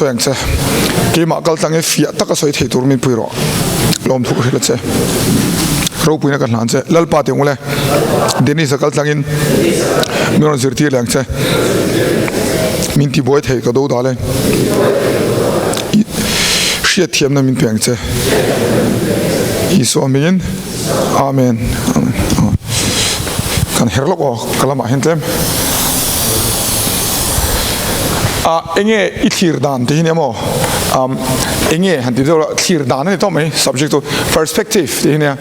sawi ang che. Keimah kal tlangin fiah taka sawi thei tur min pui rawh. Lawmthu ka hrilh a che. Ropuina ka hlan che. Lalpa tih ule Dennis-a kal tlangin min rawn zirtir leh ang che. Min tibuai thei ka do dal e. Hriatthiamna min pe ang che. Isua hmingin Amen. Amen. Kan her lawk aw ka lamah hian tlem. A enge i thlir dan tih hi nia maw? Um, enge han ti deuh la thlir dan a ni tawh mai subject chu perspective tih hi nia.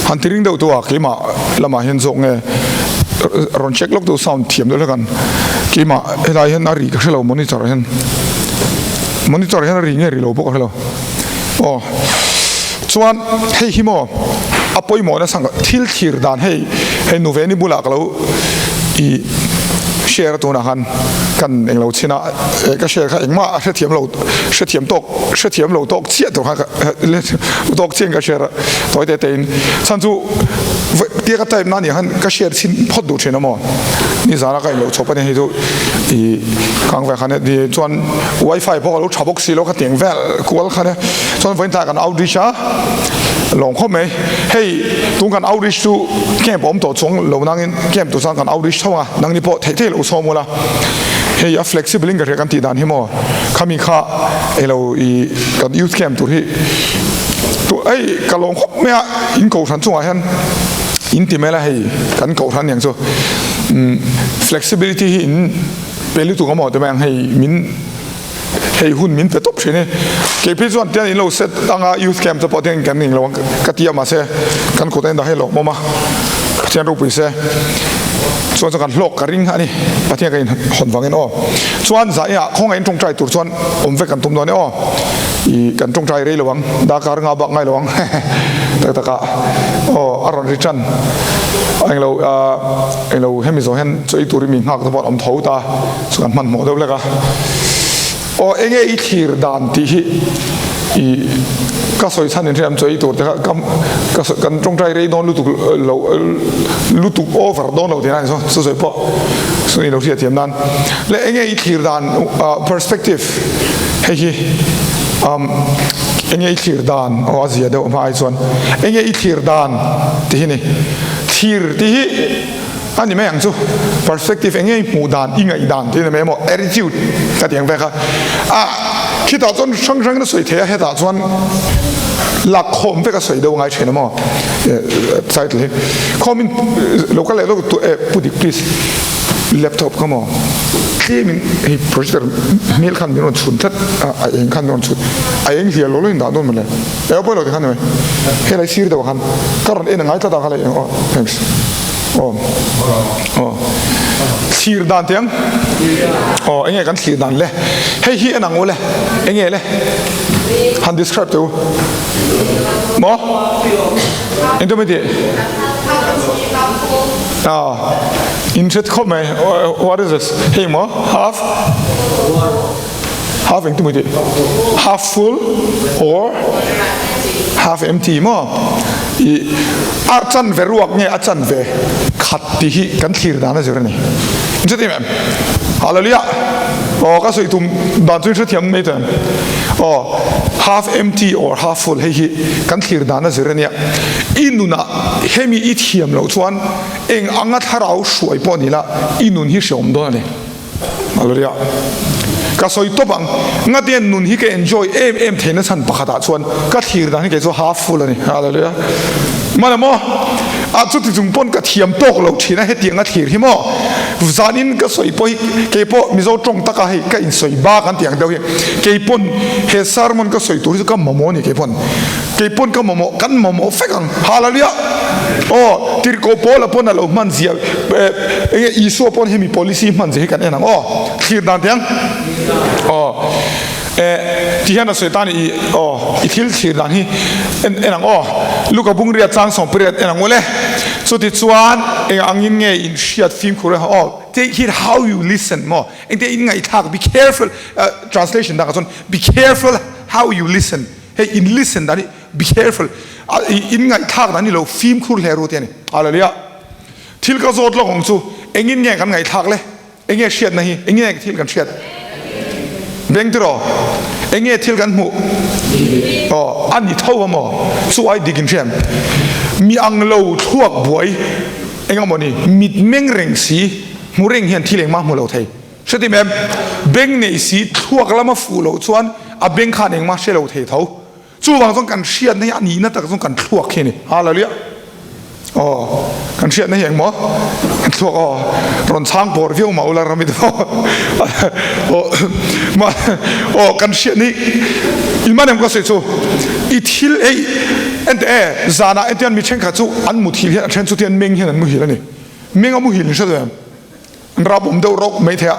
Han ti ring deuh tu a keimah lamah hian zawk nge rawn check lawk deuh sound thiam deuh hlek an keimah helai hian a ri ka hrelo monitor ah hian monitor ah hian a ri nge ri lo bawk a hrelo aw. Chuan hei hi maw a pawimawh nasa ang thil thlir dan hei hei Nuveni bulah ka lo i share a tunah khan kan englo chhin a ka share kha engmah a hrethiam lo hrethiam tawk hrethiam lo tawk chiah tur khan ka tawk chiah in ka share a tawi te te in chhan chu tia ka type na nih khan ka share chhin phawt duh thin a maw nizan a ka inlo chhawp a nia hei chu i kang ve khan chuan wifi pawh ka lo tha bawk si lo khatiang vel kual khan e. Chuan vawiin tlai kan outreach a lawng khawp mai. Hei tun kan outreach chu camp awm tawh chuang lo nangin camp tur chuan kan outreach tho ang a, nangni pawh theih theih lo sawm ula. Hei a flexible in ka hria kan tih dan hi maw khami kha elo i kan youth camp tur hi tu hei ka lawng khawp mai a in kohhran chungah hian in ti mai la hei kan kohhran aniang chu flexibility hi in pe lutuk a maw ti mai ang hei min Hei hun min pe tawp thin e. Kei phei chuan tian in lo set anga youth camp te pawh tian kan ning lo ang ka ti a mahse kan kut a indah hei lawk mawm a Pathian ropui se chuan chuan kan hlawk ka ring a ni Pathian ka in hawn vangin aw chuan zah inah khawngaih in tawngtai tur chuan awm vek kan tum dawn e aw i kan tawngtai rei lo ang darkar nga bak ngai lo ang tak tak ah aw a rawn ri tan englo englo hemi zawh hian chaw ei turin mi nghak te pawh an awm tho ta. Chu kan hmanhmawh deuh lek a. Aw enge i thlir dan tih hi i ka sawi chhan in hriam chawi tur te kha ka ka kan tawngtai rei dawn lutuk lo lutuk over dawn lo tih na ni saw chu sawi pawh chu ni lo hriat thiam nan le enge i thlir dan perspective hei hi um enge i thlir dan aw a zia deuh hma ai chuan enge i thlir dan tih hi ni thlir tih hi A ni mai ang chu. Perspective eng nge i hmuh dan, i ngaih dan tih a ni mai emaw attitude ka ti ang vek a. A khitah chuan hrang hrangin a sawi thei a, hetah chuan lakkhawm vek a sawi deuh ngai thin emaw title hi. Khawmin lo kal leh lawk tu e Pu Dik please laptop kha maw tlemin hei projector hmel khan min rawn chhun tlat a, a eng khan min rawn chhun a eng hliah lo lo in dah dawn mawle. E aw pawi lo ti khan ni mai. Helai sir deuh ah khan ka rawn en a ngai tlat a kha leh eng aw thanks. Aw aw thlir dan tiang aw enge kan thlir dan le hei hi en ang u le enge le han describe teh u maw engtin mai tih ah in hret khawp mai what is this hei maw half half engtin mai tih half full or half empty maw i a chanve ruak nge a chanve khat tih hi kan thlir dan a zir a ni chuti em hallelujah aw ka sawi tum dan chu hrethiam mai ta em aw half empty or half full hei hi kan thlir dan a zir a nia i nunah hemi i thiam loh chuan eng anga thlarau hruai pawh ni la i nun hi hreawm dawn a ni. Hallelujah. Ka sawi tawp ang. Ngate nun hi ka enjoy em em theihna chhan pakhatah chuan ka thlir dan hi kei chu half full a ni. Hallelujah. Mana maw? A chuti chung pawn ka thiam tawk lo thin a hetiang a thlir hi maw? Zanin ka sawi pawh hi kei pawh Mizo tawng taka hei ka insawi bak an tih ang deuh hi kei pawn he sermon ka sawi tur hi chu ka mamawh a ni kei pawn. Kei pawn ka mamawh, kan mamawh vek ang. Hallelujah! Aw, Tirhkoh Paula pawn a lo hman zia, enge Isua pawn hemi policy hman zia hi kan en ang. Aw, thlir dan teh ang. Aw, eh, ti hian a sawi ta a ni, i, aw, i thil thlir dan hi en, en ang. Aw, Luka bungriat chang sawmpariat en ang ule. Chutichuan, eng angin nge in hriat fimkhur e? Aw, take heed how you listen maw? Engtia in ngaihthlak, be careful, translation dangah chuan, be careful how you listen. Hei in listen dan hi be careful in ngaihthlak dan ni lo fimkhur hle ru te ani. Hallelujah. Thil ka zawt lawk ang chu engin nge kan ngaihthlak le? Enge hriatna hi? Enge thil kan hriat? Beng tiraw? Enge thil kan hmuh? Aw, a ni tho a maw? Chu ai dik in hriam. Mi ang lo thluak buai eng emaw ni, mit meng reng si, hmu reng hian thil engmah hmu lo thei. Hretim em? Beng nei si thluak lama fuh loh chuan a beng khan engmah hre lo thei tho. Chuvang chuan kan hriatna hi a nihna tak chuan kan thluak hi a ni. Hallelujah! Aw, kan hriatna hi engmaw? Kan thluak aw, rawn chhang pawr viau mah ula ramit aw. Aw, mah aw kan hriatna hi inman em ka sawi chu i thil ei ente e zanah entian mi thenkhat chu an muthil hian a then chu tian meng hian an muhil a ni. Meng a muhil in hre duh em? An rap awm deuh rawk mai thei a,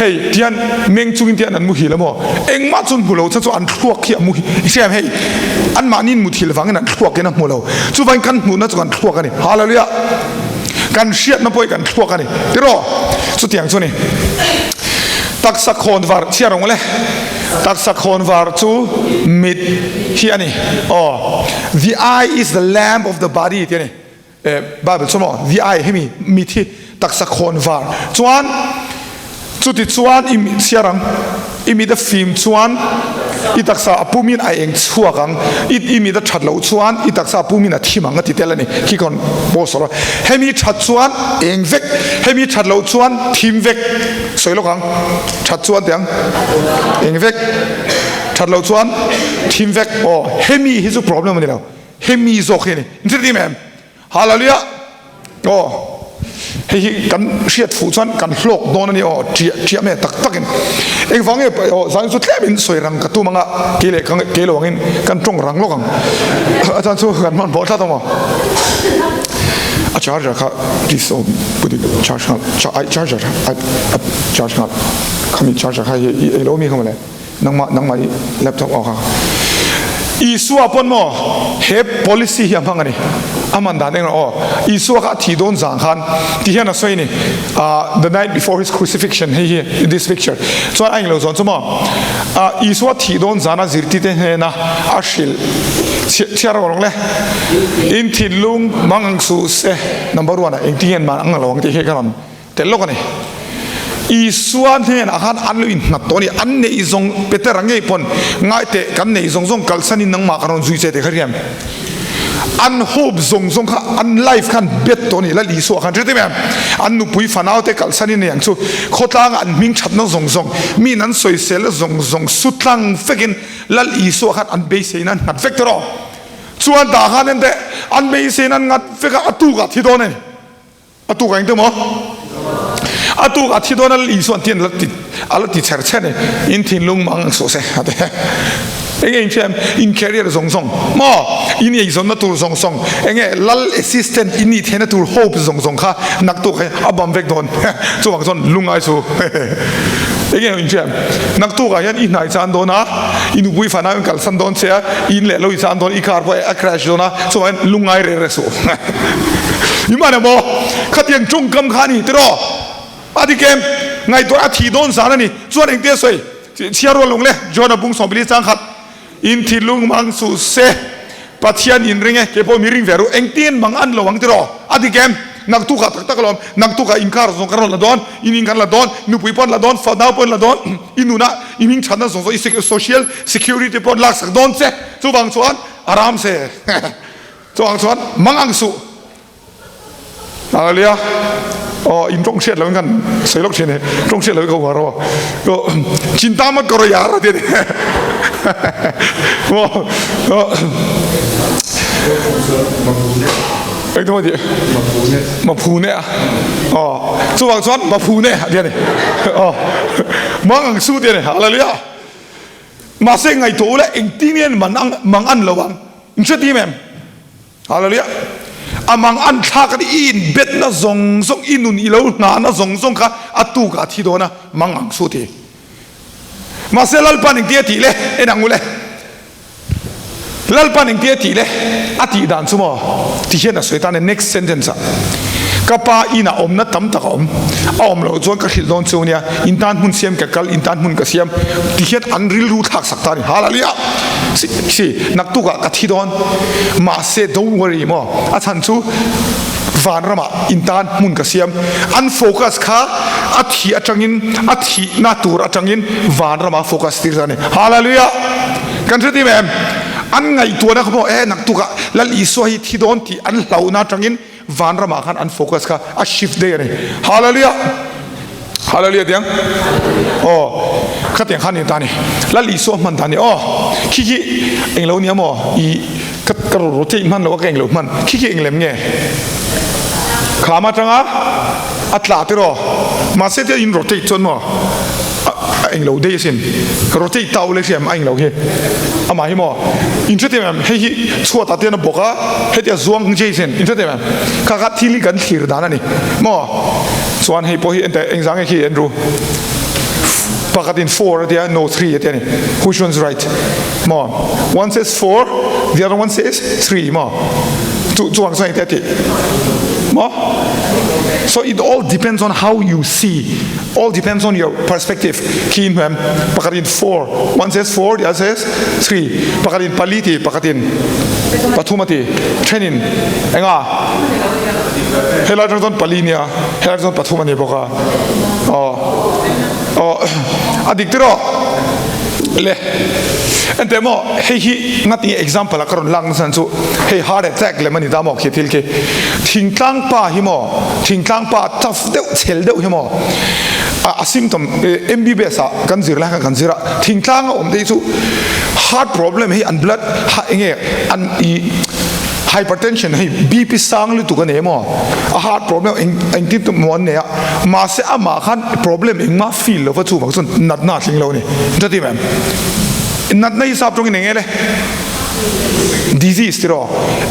hei tihian meng chungin tihian an muhil a maw? Engmah chu an hmu lo, chu chu an thluak hi a muhil i hria em hei? Anmahniin muthil vangin an thluakin a hmu lo, chuvangin kan hmuhna chu kan thluak a ni. Hallelujah! Kan hriatna pawh hi kan thluak a ni tiraw? Chutiang chu a ni. Taksa khawn var chhiar ang le, taksa khawn var chu mit hi a ni. Aw, the eye is the lamp of the body tih a ni. Bible chu maw the eye hemi mit hi taksa khawn var chuan chuti chuan i chhiar ang i mit a fim chuan i taksa a pumin a eng chhuak ang i i mit a that loh chuan i taksa a pumin a thim ang a ti tel a ni khi kawn post a hemi that chuan eng vek hemi that loh chuan thim vek sawi lawk ang that chuan tiang eng vek that loh chuan thim vek aw hemi hi chu problem a ni lo. Hemi zawk hi a ni. In hre tim em? Hallelujah! Aw, hei hi kan hriat fuh chuan kan hlawk dawn a ni aw, ṭiah ṭiah mai a tak takin. Engvang nge aw, zan chu tlemin sawi rang ka tum ang a, kei leh kei lo angin kan ṭawng rang lawk ang. A chan chu kan hmanhmawh tlat ang aw. A charger kha please aw put it charge nghal, ai charger a charge nghal, khami charger kha hi i ei lo mi kha mawle. Nangmah nangmah i laptop awk a. Isua pawn maw he policy hi a hmang a ni. A man dan englo aw. Isua kha a thih dawn zang khan ti hian a sawi a ni. Ah the night before his crucifixion hei hi this picture chuan a englo zawn chu maw ah Isua thih dawn zana zirtite hnena a hrilh chhiar rawh lawng le. In thinlung mang ang suh se number one ah engtin nge an man ang lo ang tih hi ka rawn Tel lawk a ni. Isua hnenah khan an lo innghat tawh a ni. An neih zawng, Petera ngei pawn, Ngai teh, kan neih zawng zawng kalsanin nangmah ka rawn zui che tih kha riam. An hope zawng zawng kha, an life khan bet tawh a ni. Lal Isua khan hre em? An nupui fanaute kalsanin a ni ang chu. Khawtlanga an hming thatna zawng zawng, miin an sawiselna zawng zawng sutlang vekin Lal Isua khan an beiseina an nghat vek tawh rawh. Chuan tah khan enteh, an beiseina an nghat vek a, a tukah thi dawn a ni. A tuk a engte maw? A tuk a thi dawn a Isua an ti a la ti chher chher ni. In thinlung mang ang suh se a ti. Enge in hriam in career zawng zawng maw in eizawnna tur zawng zawng enge lal assistant in nih theihna tur hope zawng zawng kha naktuk hi a bam vek dawn chuvang chuan lungngai su enge in hriam naktukah hian i hnai chan dawn a i nupui fanau in kalsan dawn che a in leh lo i chan dawn i car pawh a crash dawn a chuvang hian lungngai reh reh suh. I man emaw? Khatiang tawngkam kha a ni tiraw? A dik em? Ngaihtuah a thih dawn zan a ni. Chuan engtia sawi? Chhiar rual lung le, John a bung sawmpili chang khat. In thinlung mang suh se, Pathian in ring e, kei pawh mi ring ve ru. Engtin mang an lo ang tiraw? A dik em? Naktukah tak tak alawm, naktukah inkar zawng kan rawn la dawn, in in kan la dawn, nupui pawh an la dawn, fanau pawh an la dawn, i nunah i hming thatna zawng zawng, i social security pawh an laksak dawn che. Chuvang chuan a ram se. Chuang chuan mang ang suh. Hallelujah. Oh, in tong hriat lo in kan sei lok thin he. Tong hriat lo ka war o. Ko chinta mat karo yar ti ni. Mo. Eng to di. Ma phu ne a. Oh, chuang chuan ma phu ne ti ni. Oh. Mang ang su ti ni. Hallelujah. Mahse ngaihtuah ula engtin nge man ang mang an lo ang. In hre tim em? Hallelujah. A mang an thlak an i in betna zawng zawng i nun i lo hnahna zawng zawng kha a tuk ah thi dawn a mang ang su ti. Mahse Lalpan engtia tih le en ang u le. Lalpan engtia tih le a tih dan chu maw ti hian a sawi tan e next sentence ah. Ka pa inah awmna tam tak a awm. A awm loh chuan ka hrilh dawn chu nia, in tan hmun siam ka kal, in tan hmun ka siam ti hian an rilru thlak sak ta a ni. Hallelujah! Si, si, naktukah ka thi dawn. Mahse, don't worry maw, a chhan chu Vanramah in tan hmun ka siam. An focus kha a thih atangin, a thihna tur atangin vanramah focus tir ta a ni. Hallelujah! Kan hre tim em? An ngaihtuahna kha pawh e naktukah Lal Isua hi thi dawn tih an hlauhna atangin vanramah khan an focus kha a shift daih a ni. Hallelujah! Hallelujah tiang. Aw khatiang khan ni ta ni. Lal Isua hman ta ni. Aw khi khi englo nia maw i ka ka rotate hman lo a ka englo hman khi khi englem nge kham atanga a tla tiraw mahse tia in rotate chuan maw a englo daih asin rotate tau leh hriam a englo hi amah hi maw in hrethiam em hei hi chhuatah te hian a bawk a hetia zuang Jason in hrethiam em kha kha thil hi kan thlir dan a ni maw chuan hei pawh hi ente engzah nge khi en ru pakhatin four a tia no three a tia ni which one's right maw one says four the other one says three maw chu chuang chuan engte a tih maw so it all depends on how you see all depends on your perspective khi in hmuem pakhat in four one says four the other says three pakhat in pali ti pakhat in pathum a ti then in enga helai atang chuan pali nia helai chuan pathum a ni bawk a aw aw a dik tiraw le ente maw hei hi ngati example a ka rawn lak nasa chu hei heart attack lem ani ta maw khi thil khi thingtlang pa hi maw thingtlang pa tough deuh chhel deuh hi maw a symptom MBBS ah kan zir lai khan kan zir a thingtlang a awm te hi chu heart problem hi an blood enge an i hypertension hei BP sang lutuk a nei maw a heart problem eng engtin tum maw an nei a mahse amah khan problem engmah feel lova chuvang chuan natna a thleng lo a ni chuti em natna hi sap tawngin eng nge le disease tiraw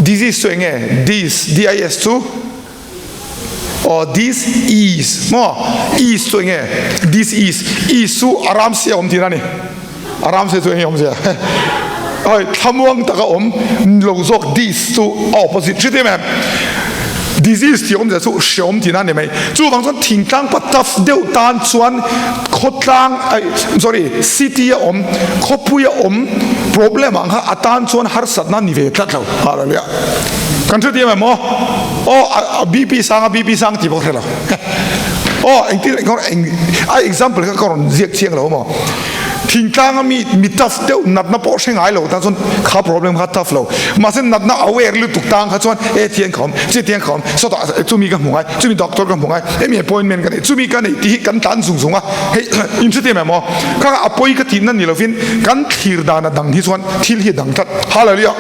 disease chu eng nge dis D-I-S chu aw this is maw is chu eng nge this is is chu a ram se a awm tihna a ni a ram se chu eng nge awmzia oi thlamuang taka awm lo zawk this chu a opposite hre em em disease tih awmzia chu hreawm tihna a ni mai chuvang chuan thingtlang pa tough deuh tan chuan khawtlang ai sorry city a awm khawpui a awm problem ang kha a tan chuan harsatna ni ve tlat lo hallelujah Kan hre tiam em aw? Aw a BP sang a BP sang tih pawh ka hre lo. Aw engtin eng a example kha ka rawn ziak chiang lo maw? Thingtlang a mi mi tough deuh natna pawh hre ngai lo tan chuan kha problem kha tough lo. Mahse natna aware lutuk tang kha chuan e thian ka awm, chi thian ka awm, sawtah chumi ka hmu ngai, chumi doctor ka hmu ngai, hemi appointment ka nei, chumi ka nei tih hi kan tlan zung zung a. Hei in hre tiam em aw? Kha a pawi ka tihna ni lovin kan thlir dan a dang hi chuan thil hi a dang tlat. Hallelujah!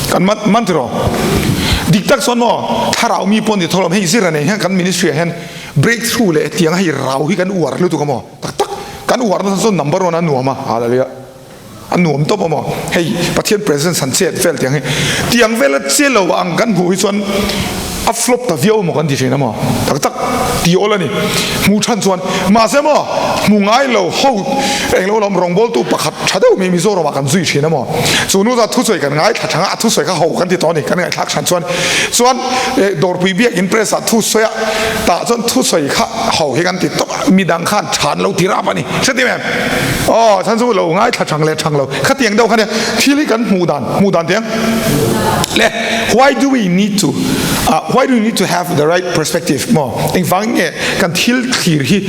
Kan man man tiraw? Dik tak chuan maw thlarau mi pawh ni tho lo hei zir a nei hian kan ministry ah hian breakthrough leh tiang hei rau hi kan uar lutuk a maw tak tak kan uar nasa chuan number one a nuam a hallelujah a nuam tawp a maw hei Pathian presence han chet vel tiang hi tiang vel a che lo ang kan hmuh hi chuan a flop ta viau emaw kan ti thin a maw tak tak ti awl a ni hmu than chuan mahse maw hmu ngai lo ho englo lam rawngbawltu pakhat tha deuh mai Mizoram ah kan zui thin a maw chu nu chuan thusawi kan ngaithla thang a a thusawi kha ho kan ti tawh a ni kan ngaihthlak than chuan chuan dawrpui biakin press ah thusawi a tah chuan thusawi kha ho hi kan ti tawp a midang khan than lo ti rap a ni hretim em aw chhan chu lo ngaithla thang leh thang lo khatiang deuh kha nia thil hi kan hmuh dan hmuh dan tiang le why do we need to uh, why do we need to have the right perspective maw engvang nge kan thil thlir hi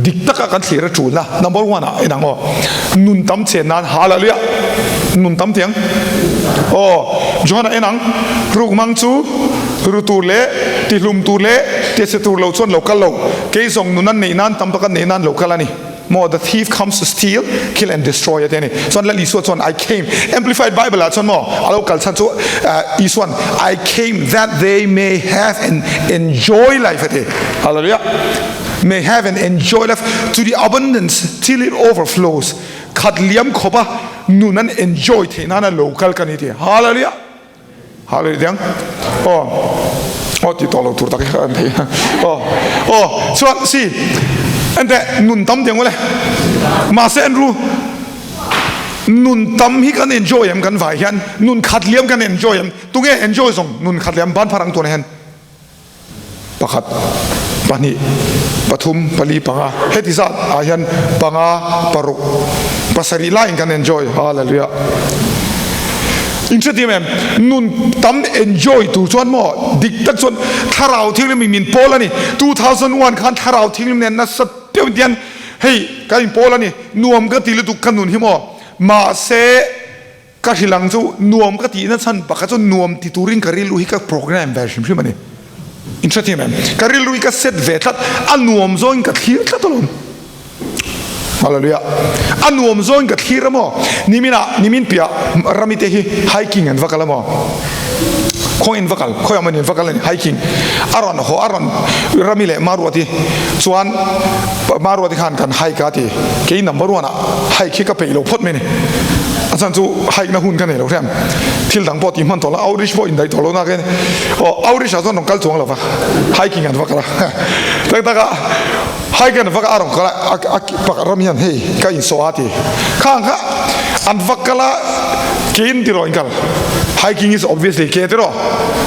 dik taka kan thlir a tul na number one ah inang aw nun tam chen nan hallelujah nun tam tiang aw John a enang ruk mang chu ru tur leh tihlum tur leh tichhe tur lo chuan lo kal lo kei zawng nun an neih nan tam tak an neih nan lo kal ani Maw the thief comes to steal, kill and destroy a ti a ni. Chuan Lal Isua chuan I came, Amplified Bible ah chuan maw a lo kal chhan chu Isuan I came that they may have and enjoy life a ti. Hallelujah. May have and enjoy life to the abundance till it overflows. Khat liam khawp a nun an enjoy theih nan a lo kal ka ni ti. Hallelujah. Hallelujah tiang aw aw ti tawh lo tur tak hi an thei aw aw chuan si ente nun tam tiang ule mahse an ru nun tam hi kan enjoy em kan vai hian nun khat liam kan enjoy em tunge enjoy zawng nun khat liam ban pharang tuan hian Pakhat, pahnih, pathum, pali, panga heti zat ah hian panga, paruk, pasarih laiin kan enjoy. Hallelujah. In hrethiam em? Nun tam enjoy tur chuan maw dik tak chuan Thlarau Thianghlim in min pawl a ni. 2001 khan Thlarau Thianghlim nen nasa deuh in tian hei kan in pawl a ni. Nuam ka ti lutuk ka nun hi maw. Mahse ka hrilh ang chu nuam ka tihna chhan pakhat chu nuam ti turin ka rilru hi ka program ve hrim hrim a ni. In hrethiam em? Ka rilru hi ka set ve tlat, a nuam zawngin ka thlir tlat alawm. Hallelujah. A nuam zawngin ka thlir a maw? Niminah, nimin piah rami te hi hiking an va kal a maw? Khaw in va kal, khawi awm in va kal a ni, hiking. A rawn haw, a rawn rami leh Maruati chuan Maruati khan kan hike a ti. Kei number one ah hike hi ka peih lo phawt mai ni. A chhan chu hike na hun ka nei lo hriam. Thil dang pawh tih hman tawh lo, outreach pawh indaih tawh lo nak in. Aw, outreach ah chuan rawn kal chuang lo va, hiking an va kal a. Tak tak a. Hai kan vak a rawn kal a, a pakhat ram hian hei ka insawh a ti. Khang kha an vak kal a, kein tiraw in kal. Hiking is obviously ke tiraw.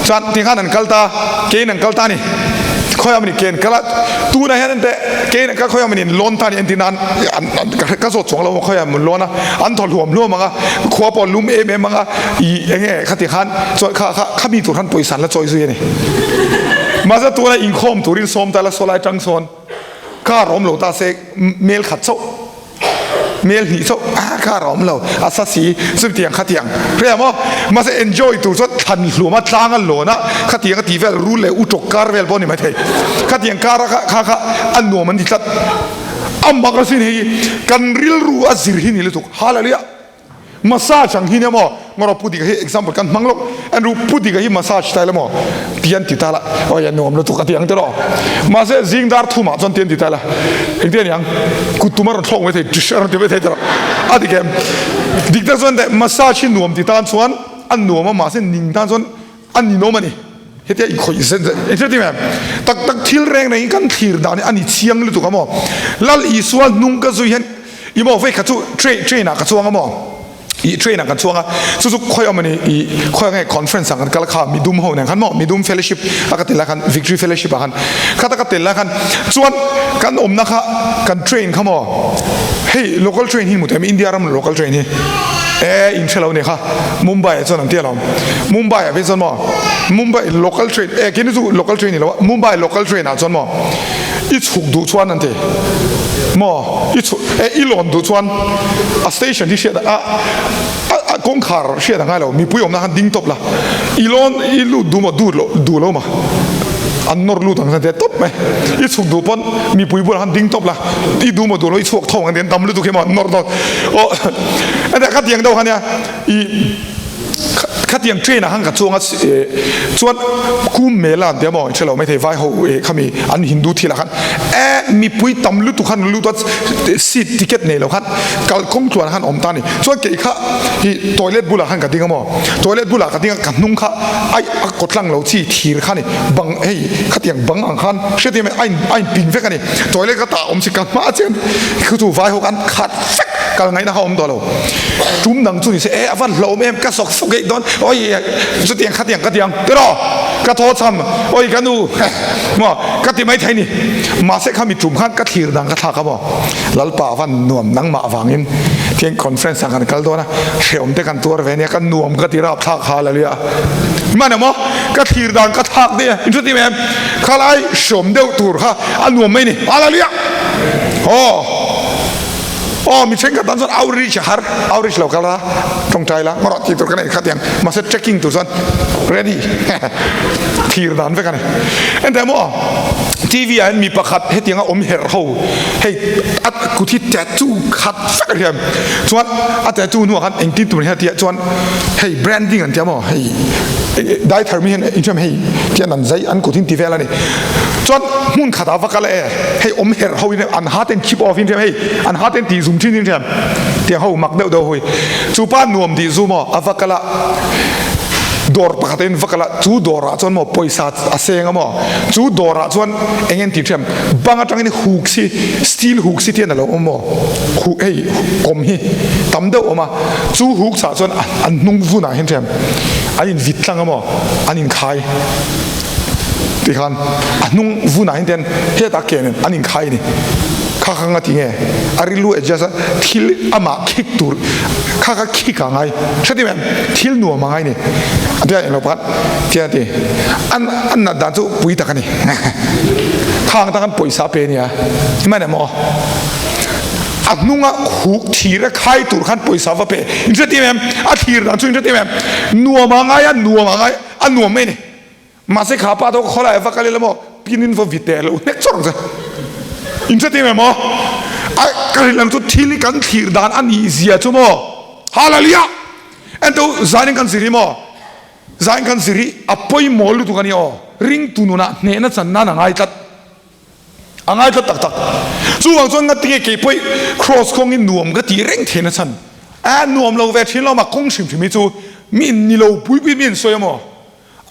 Chuan ti khan an kal ta, kein an kal ta ni. Khawi amani ke an kal a, tunah hian ente kein an kal khawi amani an lawn ta ni entir nan ka zawt chuang lo khawi an lawn a, an thaw hluam hluam ang a, khua pawh lum em em ang a, i enge khati khan chuan kha kha khami tur khan pawisa an la chawi zui a ni. Mahse tuna inkhawm turin sawm ta la saw lai tang sawn car awm lo ta se mel khat chauh mel hnih chauh ah car a awm lo a sa si chutiang khatiang hria maw mahse enjoy tur chuan thlan hlum a tlang a lawn a khatiang a tih vel rul leh utawk kar vel pawh a ni maithei khatiang kar a kha kha a nuam an ti tlat a mak asin hei kan rilru a zir hi ni lutuk hallelujah. Massage ang hi nia maw? Ngawrh Pu Dika hi example kan hmang lo. Andrew Pu Dika hi massage style emaw ti an ti ta la. Oi a nuam lutuk a ti ang tiraw. Mahse zing dar thumah chuan ti an ti ta la. Engtin a ni ang? Kut tum a rawn thlawk mai thei, tsh a rawn ti mai thei tiraw. A dik em? Dik tak chuan teh massage hi nuam ti tan chuan a nuam a mahse ning tan chuan a ninawm a ni. Hetia i khawih zet zet engthil ti em? Tak tak thil reng reng hi kan thlir dan hi a ni chiang lutuk a maw? Lal Isua hnung ka zui hian i maw vei khat chu train train ah ka chuang a maw? I train ah kan chuang a chu chu khawi awm a ni i khawi nge conference ah kan kal kha midum ho nen khan maw midum fellowship a ka tel lai khan victory fellowship ah khan khata ka tel lai khan chuan kan awmna kha kan train kha maw hei local train hi hmu thei India ram local train hi e in hre lo ni kha Mumbai ah chuan an ti alawm. Mumbai ah phei chuan maw Mumbai local train eh kini chu local train ni lo a Mumbai local train ah chuan maw i chhuk duh chuan an ti maw i chhuk eh i lawn duh chuan a station hi hriat a a kawngkhar hriat a ngai lo mipui awmna khan ding tawp la i lawn i lut duh maw duh lo duh lo maw an nawr lut ang chuan tia tawp mai i chhuk duh pawn mipui bulah khan ding tawp la i duh maw duh lo i chhuak tho ang an ti an tam lutuk hi maw an nawr dawn aw a khatiang deuh kha nia i Khatiang train ah khan ka chuang a chuan Kumbh Mela an ti a maw hre lo maithei vai ho khami an Hindu thil ah khan e mipui tam lutuk khan lut a seat ticket nei lo khan kalkawng tluan khan awm ta a ni chuan kei kha hi toilet bulah khan ka ding a maw toilet bulah ka ding a ka hnung kha ai a kawt tlang lo chi thir kha ni bang hei khatiang bang ang khan hriat em a in a in pin vek a ni toilet ka tah awm si ka hma chian khu chu vai ho khan khat vek kal ngaihna kha awm tawh lo. Tum dang chu ni se e a van hlawm em ka sawk sawk eih dawn oi chutiang khatiang ka ti ang tiraw ka thaw cham oi ka nu maw ka ti mai thei ni mahse khami tum khan ka thlir dang ka thlak a maw Lalpa a van nuam nangmah avangin tiang conference ah kan kal dawn a hreawm te kan tuar ve nia ka nuam ka ti rap thlak hallelujah hman emaw ka thlir dan ka thlak daih a inhre tim em khalai hreawm deuh tur kha a nuam mai ni hallelujah aw. Aw mi thenkhat tan chuan outreach a har, outreach lo kal a tawngtai la ngawrh tih tur ka nei khat ang mahse trekking tur chuan ready thlir dan vek a ni. Enteh maw TV ah hian mi pakhat hetianga awm herh ho hei a kut hi tattoo khat vek a hriam chuan a tattoo hnuah khan engtin tur hian a tia chuan hei branding an tia maw hei dai thar mi hian inhriam hei tian an zai an kut hi an ti vel a ni chuan hmun khatah va kal e. Hei awm herh ho in an ha ten keep off in hriam hei an ha ten tih zum thin in hriam tiang ho mak deuh deuh hui chu pa nuam tih zu maw a va kal a dawr pakhat in va kal a chu dawr ah chuan maw pawisa a seng a maw chu dawr ah chuan eng en tih hriam bang atangin huk si steel huk si tian a lo awm maw huk hei kawm hi tam deuh awm a chu huk chah chuan an hnung vun ah hian hriam an in vit tlang a maw an in khai. Tikhan a hnung vunah hian hetah ke nen an inkhai a ni. Kha kha nga ti nge? A rilru adjust a, thil amah khik tur kha kha khik a ngai. Hretim em? Thil nuam a ngai ni. A tia englo pakhat tia ti. An an nat dan chu pui tak a ni. Khang tang an pawisa pe nia. Hman em aw? A hnunga huk thir a khai tur khan pawisa va pe. In hretim em? A thlir dan chu in hretim em? Nuam a ngai a, nuam a ngai, a nuam mai ni. Mahse kha pa tawk khawlai va kal ila maw pin in va vit teh lo hnek chawrh ang che. In hre tim em aw? A ka hrilh ang chu thil hi kan thlir dan a nih zia chu maw. Hallelujah! Ento zan in kan zir hi maw? Zan in kan zir hi a pawimawh lutuk a ni aw. Ringtu nunah hnehna chan nan a ngai tlat. A ngai tlat tak tak. Chuvang chuan ngatinge kei pawih cross kawngin nuam ka tih reng theihna chhan a nuam lo ve thin lo ma kawng hrim hrim hi chu mi in ni lo pui pui mi in sawi a maw?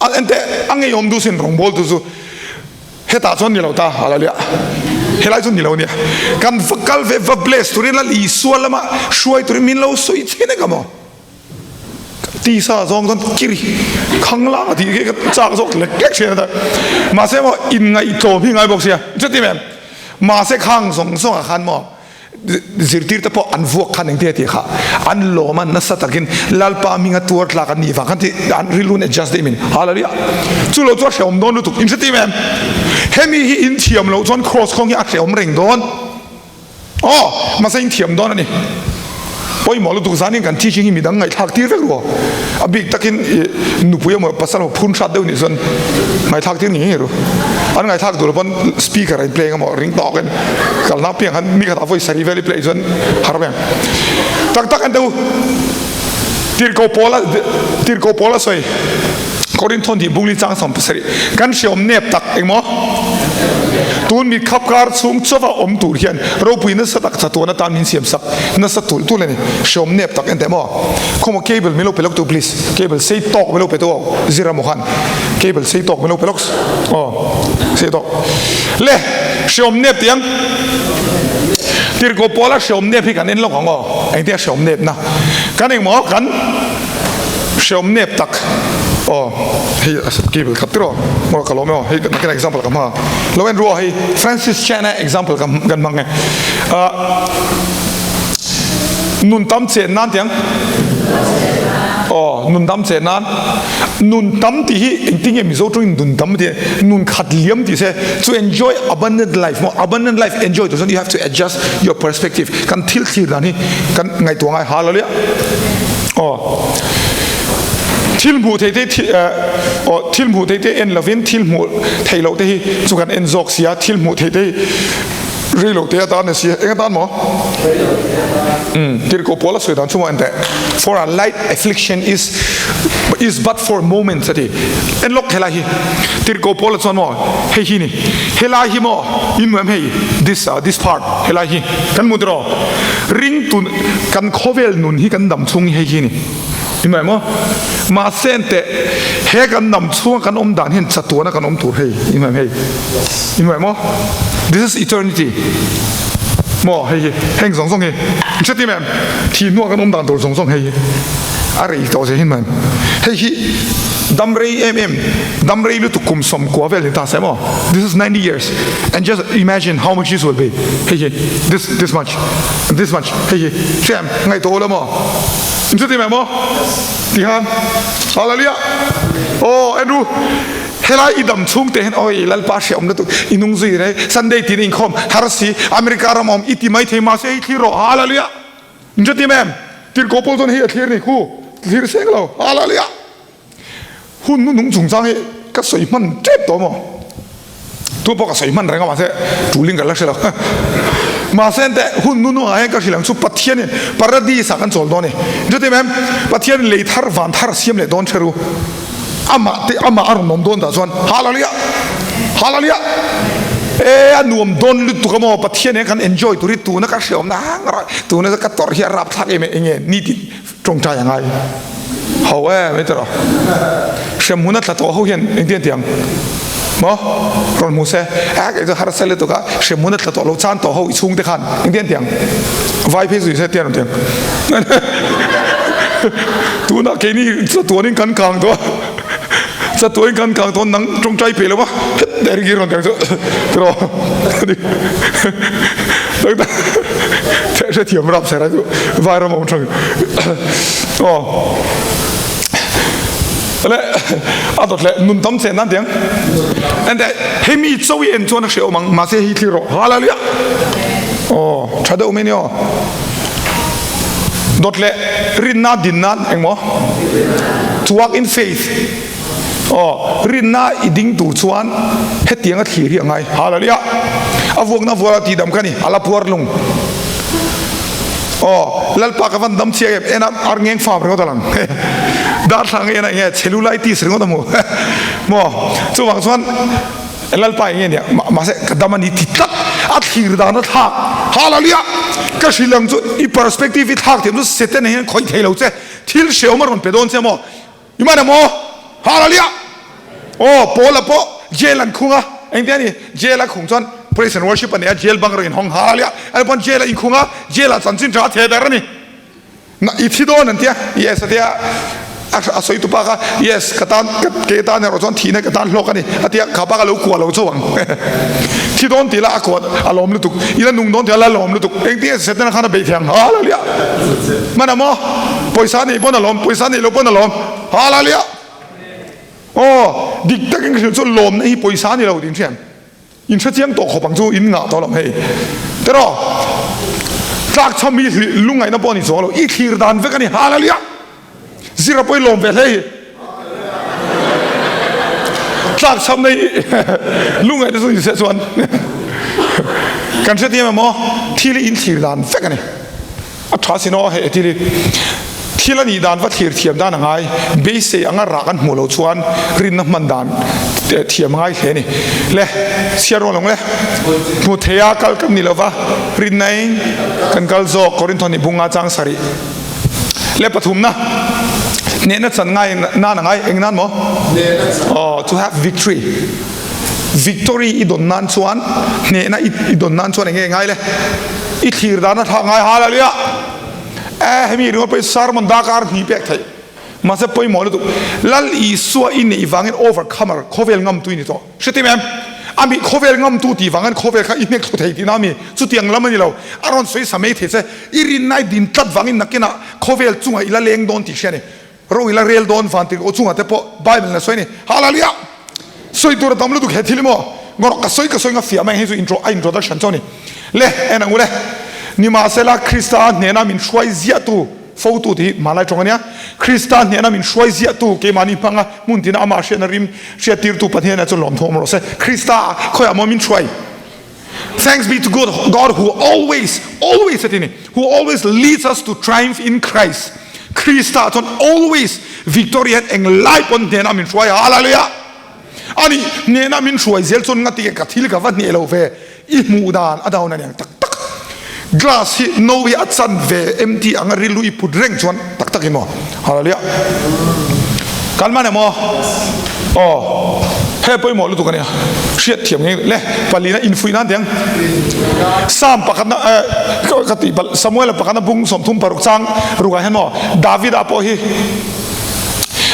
A enteh a ngeiawm duh sin rawngbawl tu chu hetah chuan ni lo ta hallelujah helai chu ni lo nia kan va kal ve va bless turin Lal Isua lama hruai turin min lo sawi chhe nek a maw tisa zawng chuan kiri khanglang a tih khi ka chak zawk lek lek thin a ta mahse maw inngaihtlawm hi ngai bawk sia chuti em mahse khang zawng zawng ah khan maw Zirtirte pawh an vuak khan engtia tih kha an lawm a, nasa takin Lalpa hminga tuar tlak an nih vang khan tih an rilru in adjust daih min. Hallelujah! Chu lo chu a hrehawm dawn lutuk. In hretim em? Hemi hi in thiam loh chuan cross khawng hi a hrehawm reng dawn. Aw, mahse in thiam dawn a ni. Pawimawh lutuk zanin kan teaching hi midang ngaihthlak tir vek ru. A bik takin i nupui emaw pasal emaw phun hrat deuh nih chuan ngaihthlak tir ngei ngei ru. An ngaihthlak duh lo pawn speaker a in play emaw ring tawkin kalna piang khan mi khatah vawi sarih vel i play chuan har mai ang. Tak tak an teu Tirhkoh Paula Tirhkoh Paula sawi Korinthon tih bungli chang 70 kan hreawm nep tak engmaw tun mi khap kar chhung chauva awm tur hian ropui nasa tak chatuan atan min siam sak nasa tulh tulh a ni hreawm nep tak enteh maw khawmaw cable min lo pe lawk tu please cable sei tawk min lo pe tu aw zira maw khan cable sei tawk min lo pe lawk aw sei tawk le hreawm nep tiang tirhkoh pawla hreawm nep hi kan en lawk ang aw engtia hreawm nep na kan engmaw kan Hreawm nep tak aw hei cable khat tiraw maw ka lawm e aw hei nakin example ka hmang a lo en ru aw hei Francis Chan a example ka kan hmang e ah nun tam chen nan tiang aw nun tam chen nan nun tam tih hi engtin nge Mizo tawngin nun tam tih nun khat liam tih se to enjoy abundant life maw abundant life enjoy tur chuan you have to adjust your perspective kan thil thlir dan hi kan ngaihtuah ngai hallelujah. Aw thil hmuh theih te aw thil hmuh theih te en lovin thil hmuh theih loh te hi chu kan en zawk sia thil hmuh theih te hi rei loh te atan a sia eng atan maw um tirhkoh pawl a sawi dan chu maw en teh for a light affliction is is but for moments a ti en lawk helai hi tirhkoh pawl a chuan maw hei hi ni helai hi maw in hmu em hei this this part helai hi kan hmu tiraw Ringtu kan khawvel nun hi kan dam chhung hi hei hi a ni. I hmu em aw? Mahse enteh, he kan dam chhunga kan awm dan hian chatuana kan awm tur hei. I hmu em hei? I hmu em aw? This is eternity. Maw hei hi, heng zawng zawng hi. I hre tim em? Thih hnua kan awm dan tur zawng zawng hei hi. A rei tawh zia hi hmu em? Hei hi dam rei em em, dam rei lutuk kum 90 vel ni ta se maw? This is 90 years. And just imagine how much this will be. Hei hi, this, this much, this much, hei hi, hriam, ngaihtuah ula maw? In chuti mai maw? Tihan, hallelujah. Oh, Andrew, helai i dam chhung te hian oi lalpa hria awm lutuk i nung zui rei Sunday tin inkhawm har si America ram awm i ti mai thei mahse hei thlir rawh hallelujah. In chuti mai em? Tirhkoh pawl chuan hei a thlir ni khu thlir seng lo hallelujah. Hun nu nung chungchang hi ka sawi hman tep tawh maw? Tu pawh ka sawi hman reng a mahse tuling ka la hre lo. Mahse enteh hun nu nungah hian ka hrilh ang chu Pathianin paradis ah kan chawl dawn a ni. Chuti em Pathianin lei thar van thar a siam leh dawn hre ru. Amah te amah a rawn awm dawn dah chuan Hallelujah! Hallelujah! E a nuam dawn lutuk a maw Pathian hian kan enjoy tur hi tuna ka hreawm na hang rawh tuna ka tawrh hi a rapthlak em enge nitin Tawngtai a ngai ho e mai tawh hremhmun a tla tawh ho hian engtin a ti ang maw rawn hmu se a kei chu harsa lutuk a hremhmun a tla tawh lo chan tawh ho i chhung te khan engtin a ti ang vai phei zui se tian rawn ti ang tunah keini chatuanin kan kang tawh a chatuanin kan kang tawh nang tawngtai pe lo va het der hi rawn ti ang chu tiraw. Hrethiam rap sera chu vairam awm thang. Aw. Le a dawt le nun tam chen nan tiang. Ente hemi chaw i en chuan a hre awm ang mahse hi thlir rawh. Hallelujah. Aw tha deuh mai ni aw. Dawt le rinna din nan engmaw? To walk in faith. Aw, rinna i ding tur chuan hetiang a thlir hi a ngai. Hallelujah! A vuakna vuala tihdam ka ni, a la puar lung. Aw, Lalpa ka van dam chiang em, en a ar ngeng fam ringawt a lang. Darthlang en a enge cellulitis ringawt a hmu. Maw, chuvang chuan Lalpa enge nia, mahse ka dam a ni ti tlat, a thlir dan a thlak. Hallelujah! Ka hrilh ang chu i perspective i thlak thiam chu Satan hian khawih thei lo che, thil hreawm a rawn pe dawn che maw? I man emaw? Hallelujah! Aw, Paula pawh jail an khung a, engtia ni? Jail a khung chuan praise and worship a nei a, jail bang rawh inhawng hallelujah! Ani pawn jail a inkhung a, jail ah chanchin tha a theh ber a ni. Na, i thi dawn an tia, yes a tia, a sawi tupa kha, yes, ka tan, ke tan erawh chuan thihna ka tan hlawk a ni, a tia, kha pa kha lo kuah lo chauh ang. Thi dawn tih lah a kuah a lawm lutuk, i la nung dawn tih a la lawm lutuk, engtin nge Setana khan a beih thei ang? Hallelujah! Man emaw? Pawisa neih pawn a lawm, pawisa neih loh pawn a lawm. Hallelujah! Aw, dik takin ka hrilh chu lawmna hi pawisa a ni lo tih in hriat. In hre chiang tawh khawp ang chu in ngah tawh lo hei. Tiraw? Tlakchham hi lungngaihna pawh a ni chuang lo, i thlir dan vek a ni. Hallelujah! Zira pawh i lawm ve hle hi. Tlakchham nei lungngaihna chu ni se chuan kan hrethiam em aw? Thil hi in thlir dan vek a ni. A tha sin aw hei thil hi thil a nih dan va thlir thiam dan a ngai. Beisei anga rah kan hmuh loh chuan rinna hman dan thiam a ngai hle a ni. Le chhiar rual ang le. Hmu theia kal kan ni lova rinna in kan kal zawk Korinthon nih bunga chang sarih le pathumna hnehna chan ngai nan a ngai eng nan maw? Aw to have victory. Victory i dawn nan chuan hnehna i dawn nan chuan enge ngai le? I thlir dan a thlah ngai hallelujah! Eh hemi ringawt pawh hi sermon dakar hnih pek theih mahse pawimawh lutuk Lal Isua i neih vangin overcomer khawvel ngamtu i ni tawh hretim em? Ami khawvel ngamtu tih vangin khawvel kha i hnek thlu thei tihna ami chutiang lam a ni lo a rawn sawi sa mai thei che i rinna i din tlat vangin nakinah khawvel chungah i la leng dawn tih hria a ni. Ro i la rel dawn van tirh aw chungah te pawh Bible in a sawi a ni. Hallelujah! Sawi tur a tam lutuk he thil hi maw? Ngawrh ka sawi ka sawi nga fiah mai hei chu intro a introduction chu a ni. Le en ang u le. Nimahsela Krista hnena min hruai ziahtu fotu tih hi hmanlai tawng a nia. Krista hnena min hruai ziahtu keimahni hmanga hmun tina amah hriatna rim hriattirtu Pathian chu lawmthu awm rawh se. Krista khawiah maw min hruai? Thanks be to God, God who always, always a ti ni, who always leads us to triumph in Christ. Krista chuan always victory hian eng lai pawn hnenah min hruai a, hallelujah! Ani hnenah min hruai zel chuan ngati ke ka thil ka va hneh lo ve, i hmuh dan a down a niang tak tak. Glass hi no hi a chan ve empty anga rilru i put reng chuan tak tak in maw? Hallelujah. Kan man em aw? Aw. He pawimawh lutuk ania. Hriat thiam ngei le palina infuih nan tiang. Psalm pakhatna eh ka tih palh Samuel pakhatna bung 36 chang rukah hian maw Davida pawh hi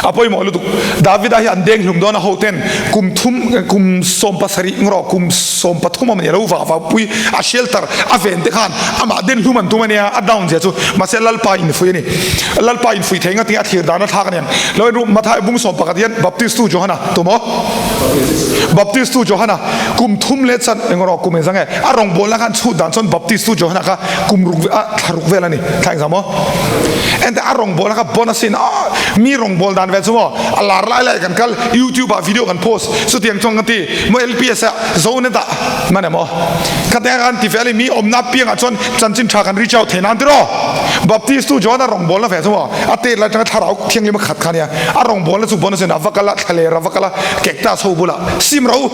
A pawimawh lutuk. Davida hi an deng hlum dawn a hoten kum thum kum 17 ngawh kum 13 a ni lo va va pui a shelter a ven te khan amah den hlum an tum a nia a down zia chu mahse Lalpa in fuih a ni. Lalpa in fuih thei nga tinge a thlir dan a thlak a niang. Lo en ru Mathai bung 11 hian Baptist tu Johana tumaw Baptist tu Johana kum thum leh chan engawh kum engzang nge a rawngbawlna khan chhut dan chuan Baptist tu Johana kha kum ruk a thla ruk vel a ni thla engzang maw Ente a rawngbawl a kha bon asin a mi rawngbawl dan vel chu maw a lar lai lai kan kal youtube ah video kan post chutiang chuan kan ti maw lps ah zonet ah man emaw khatiang khan ti vel i mi awmna piangah chuan chanchin tha kan reach out thei nan tiraw Baptist tu John a rawngbawlna ve chu maw a tet lai atanga thlarau thianghlim a khat kha nia a rawngbawlna chu bon asin a va kal a thlaler a va kal a cactus ho bulah sim ro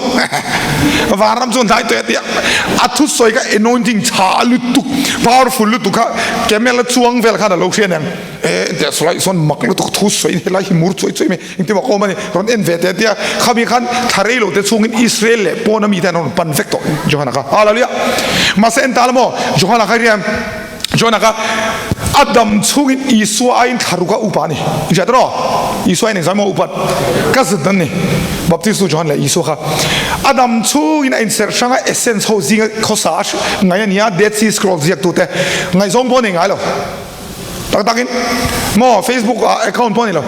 vanram chu hnai tawh e tia a thusawi kha anointing tha lutuk powerful lutuk kha Camel a chuang vel khan a lo hria nen e engtiah saw lai sawn mak lutuk thu sawi helai hi mur chuai chuai mai engtin mah ka awm a ni rawn en ve teh tia khami khan thla rei lo te chhungin Israel leh pawn ami te an rawn pan vek tawh Johana kha hallelujah mahse en ta la maw Johana kha riam Johana kha. A dam chhungin Isua aiin thla ruk a upa a ni. I hria tawh raw? Isua aiin engzah maw upat? Cousin an ni. Baptistu Johan leh Isua kha. A dam chhungin a inserh hrang a, Essenes ho zinga khawsa a ngai a ni a, Dead Sea Scrolls ziaktute ngaihzawng pawh a nei ngai lo. Tak takin maw Facebook ah account pawh a nei lo,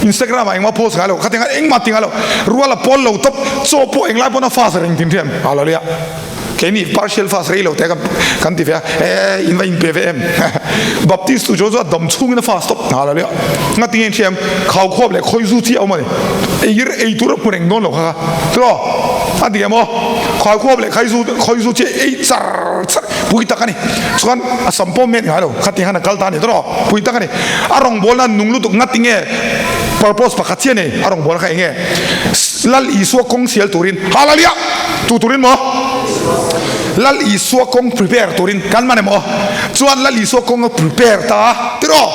Instagram ah engmah post ngai lo, khatiang khan engmah ti ngai lo, rual a pawl lo tawp, chaw pawh englai pawn a fast reng tin hriam hallelujah. Keini partial fast rei lo te kan kan ti ve a, eh in va in pe ve em Baptist tu chu chu a dam chhungin a fast tawp hallelujah. Ngati nge in hriam khau khuap leh khawi zu chi a awm a ni, ei ei tur a hmu reng dawn lo kha kha tiraw a ti em aw, khau khuap leh khawi zu khawi zu chi ei char char. Pui tak a ni. Chuan a sam pawh met ngai lo. Khati khan a kal ta a ni tawh. Pui tak a ni. A rawngbawlna an nung lutuk ngati nge purpose pakhat chiah nei a rawngbawlna kha eng nge? Lal Isua kawng sial turin Hallelujah! Tu turin maw? Lal Isua kawng prepare turin kan man em aw? Chuan Lal Isua kawng a prepare ta a tiraw?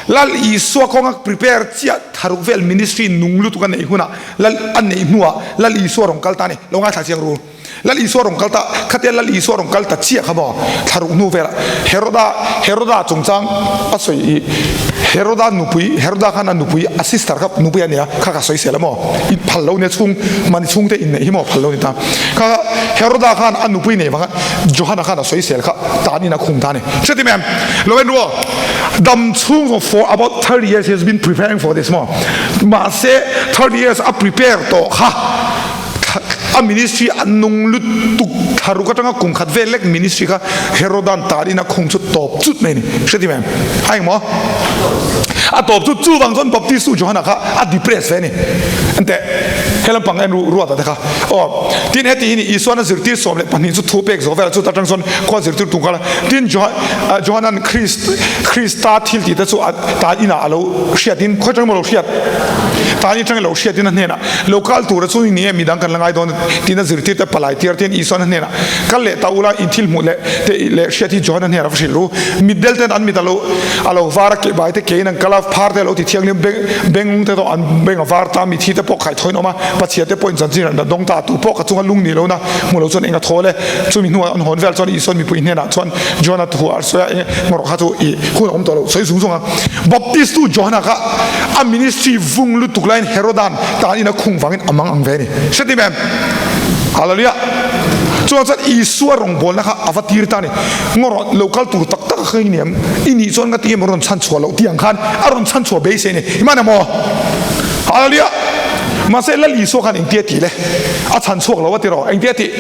Lal Isua kawng a prepare chiah tharuk vel ministry nung lutuk a neih hunah Lal a neih hnuah Lal Isua rawn kal ta a ni. Lo ngaithla chiang ru. Lal Isua rawn kal ta, khatia Lal Isua rawn kal ta chiah kha maw thlaruk hnu velah Heroda, Heroda chungchang a sawi i Heroda nupui, Heroda khan a nupui a sister kha nupui a nia kha ka sawi sel a maw i phal lo nia chhung mahni chhungte inneih hi maw phal lo ni ta kha Heroda khan a nupui nei vanga Johana khan a sawi sel kha tan in a khung ta a ni hretim em lo en ru dam chhung zawng for about 30 years he has been preparing for this maw mahse 30 years a prepare tawh kha A ministry a nung lutuk thlaruk atanga kum khat vel lek ministry kha Herodan tarin a khung chu tawp chut mai a ni. Hre ti mai em? A engmaw? A tawp chu chuvang chuan Baptistu Johana kha a depress ve a ni. Enteh, he lampang en ruata te kha. Aw, tin heti hi ni Isuan a zirtir 12 chu thu pek zawh velah chu ta tang chuan khua zirtir tum kha la. Tin Johanan Christ Krista thil tih te chu a tan inah a lo hriatin khawi tang emaw lo hriat tan in tang lo hriatin a hnenah Lo kal tura chu ni nge midang kan la ngai dawn tiin a zirtirte palai tir te hian Isuan a hnenah kal leh ta ula in thil hmuh leh te leh hriat hi Johana hnenah va hrilh ru. Mitdel ten an mit a lo a lo var a keh bai te kein an kal a phar te a lo ti thianghlim beng bengung te pawh an beng a var ta mithi te pawh khaithawiin awm a pachhia te pawhin chanchin an la dawng ta tu pawh ka chunga lung ni lo na hmu lo chuan eng a thawl e chumi hnuah an hawn vel chuan Isuan mipui hnenah chuan Johana thu a sawi a eng ngawrh kha chu i hun a awm tawh lo sawi zung zung a Baptistu Johana kha a ministry vung lutuk laiin Herodan tan in a khung vangin a mang ang ve a ni. Hretim em? Hallelujah! Chuan chuan Isua rawngbawlna kha a va tir ta a ni. Ngaw lo kal tur tak tak a kha i ni em? I nih chuan ngati emaw rawn chhan chhuah loh tih ang khan a rawn chhan chhuah beisei a ni. I man em aw? Hallelujah! Mahse Lal Isua khan engtia tih le? A chhan chhuak lo a ti rawh. Engtia tih?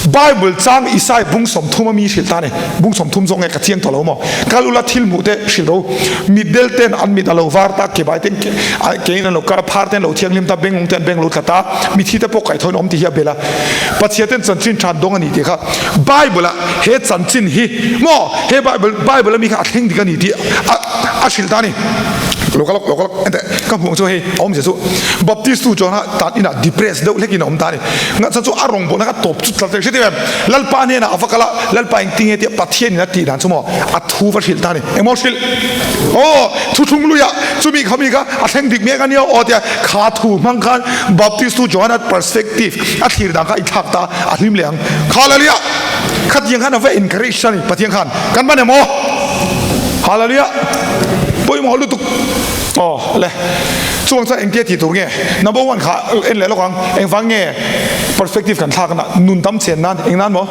Bible chang Isaiah bung 30 a mi hrilh ta a ni. Bung 30 zawk nge ka chiang tawh lo maw? Kal ula thil hmuh te hrilh ro. Mitdel ten an mit a lo var ta, kebai ten kein an lo kar a, phar ten lo thianghlim ta, bengawng ten an beng lo tla ta, mithi te pawh kaihthawin awm tih hi a bel a. Pathian ten chanchin tha an dawng a ni tih kha Bible ah he chanchin hi maw he Bible Bible ami kha a thleng dik a ni tih a a hrilh ta a ni. Lo ka lawk lo ka lawk enteh ka hmuh ang chu hei a awmzia chu Baptist tu chuan a tan inah depress deuh hlekin a awm ta a ni. Ngahchhan chu a rawngbawlna kha tawp chut tlat reng hre em? Lalpa hnenah a va kal a, Lalpa engti nge tia Pathianin a tih dan chu maw a thu va hrilh ta a ni. Engmaw hrilh? Aw, thuthlung luiah chumi kha mi kha a thleng dik mek a nia aw tia kha thu hmang khan Baptist tu Johana perspective a thlir dan kha i thlak ta a hlim leh ang. Hallelujah! Khatiang khan a va encourage ta a ni Pathian khan. Kan ban em aw? Hallelujah! Pawimawh lutuk. Aw le. Chuang chuan engtia tih tur nge? Number one kha en leh lawk ang. Engvang nge perspective kan thlak na nun tam chen nan eng nan maw?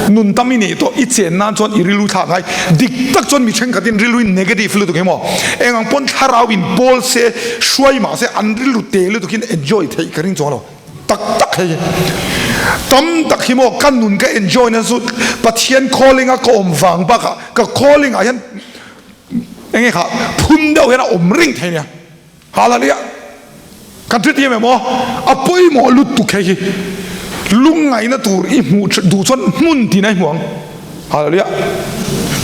Nun tam i neih tawh i chen nan chuan i rilru thlak ngai. Dik tak chuan mi thenkhatin rilru in negative lutuk hi maw? Eng ang pawn thlarau in pawl se hruai mah se an rilru te lutuk in enjoy theih ka ring chuang lo. Tak tak hei tam tak hi maw ka nun ka enjoy na chu Pathian calling a ka awm vang bakah ka calling ah hian Enge kha phun deuh hian a awm reng thei nia. Hallelujah. Kan hre thiam em aw? A pawimawh lutuk hei hi. Lungngaihna tur i hmuh duh chuan hmun tin a i hmu ang. Hallelujah.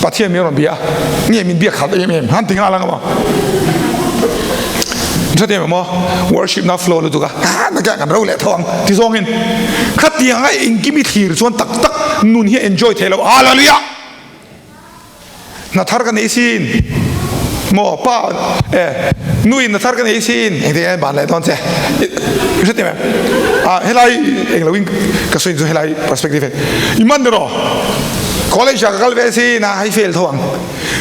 Pathian min rawn bia a. Nge min biak khat em em han ti nghal ang maw? Hre thiam em aw? Worship na flow lutuk a. Ha na kan ro leh tho ang ti zawngin. Khatiang a engkim i thlir chuan tak tak nun hi a enjoy thei lo. Hallelujah. Hna thar ka nei sin maw pa e nu in hna thar ka nei sin engtin nge ban leh dawn che i hre tim em ah helai eng lo in ka sawi chu helai perspective i man rawh college ah ka kal ve sin a hei fail tho ang.